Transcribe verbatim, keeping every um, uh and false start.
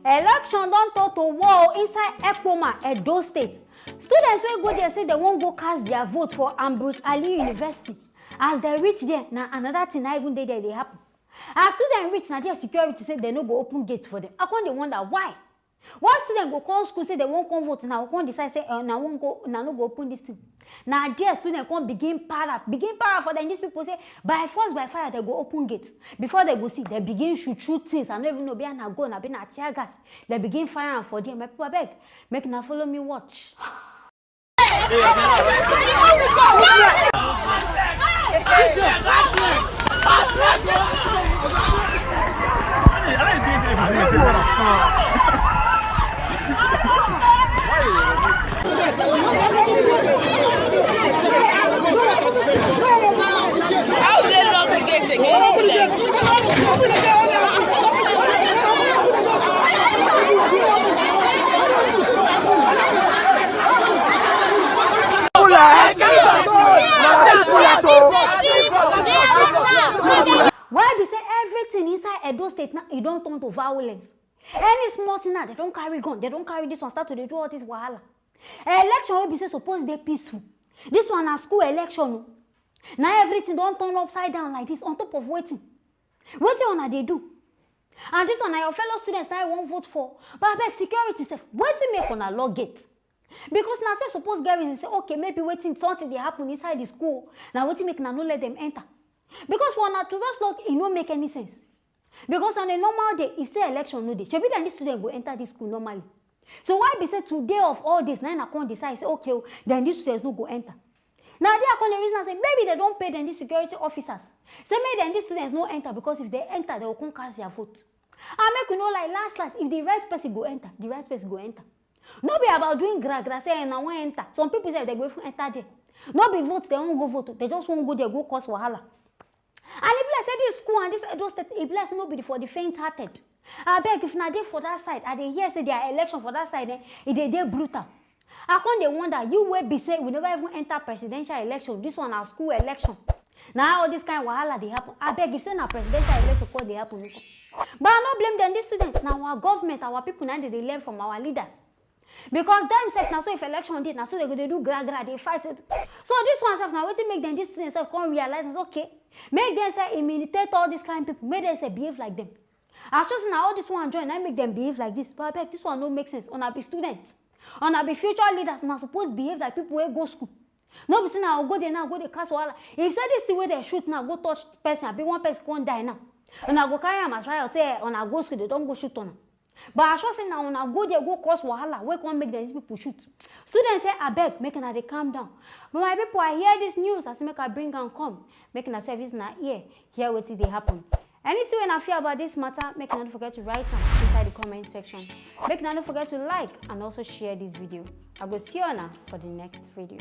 Election don turn to war inside Ekpoma, Edo State. Students wey go there say dem wan go cast their vote for Ambrose Ali University. As dem reach there, na another thing na even dey there dey happen. As students reach, na there security say dem no go open gate for them. I come dey wonder why. Why students go come school say dem wan come vote, na come decide say uh, na wan go, na no go open this thing. Na there students come begin para, begin para for them. These people say by force, by fire, they go open gate. Before they go see, they begin shoot, shoot things. I no even know be na go, na be na tear gas. They begin fire am for there. My people, abeg, make una follow me watch. How will they lock the gate against them? Why be say everything inside Edo State now e don turn to violence? Any small thing now, they don carry gun, they don carry this one, start to dey do all this wahala. Election wey be say suppose dey peaceful, this one na school election o. Na everything don turn upside down like this on top of wetin? Wetin una dey do? And this one na your fellow students na you wan vote for. But abeg, security sef, wetin make una lock gate? Because na sef suppose get reason say, okay, maybe wetin, something dey happen inside the school, na wetin make una no let them enter. Because for una to just lock, e no make any sense. Because on a normal day, if say election no dey, shebi then this student go enter this school normally. So why be say today of all days, na una come decide say, okay o, then these students no go enter? Na there I come dey reason am say maybe they don pay them, these security officers, say make them, these students no enter, because if they enter, they go come cast their vote. And make we no lie, last last, if the right person go enter, the right person go enter. No be about doing gra gra, say, "Eh, na wan enter." Some people say they go even enter there. No be vote they wan go vote, they just wan go there go cause wahala. And e be like say this school and this Edo State, e be like say no be the, for the faint-hearted. Abeg, if una dey for that side, I dey hear say their election for that side, eh, e dey dey brutal. I come dey wonder, you wey be say we never even enter presidential election, this one na school election. Na all this kind wahala dey happen. Abeg, if say na presidential election come dey happen, nko? But I no blame them, these students. Na our government, our people, na dem dey learn from our leaders. Because dem sef, na so if election dey, na so they go dey do gra gra, dey fight. So this one sef, na wetin make them, these students sef, come realize, say, okay, make dem sef imitate all these kind people, make dem sef behave like them. As sure say na all this one join, na make them behave like this. But abeg, this one no make sense. Una be students, una be future leaders, una suppose behave like people wey go school. No be say na go there now, go dey cast wahala. If say this thing wey they shoot now go touch person, abi one person come die now, una go carry am as riot, say, eh, una go school, they don go shoot una. But I sure say na una go there go cause wahala wey come make them, these people shoot. Students say, abeg, make una dey calm down. But my people, I hear this news, I say make I bring am come. Make una service na ear, hear wetin dey happen. Anything wey una feel about this matter, make una no forget to write am inside the comment section. Make una no forget to like and also share this video. I go see una for the next video.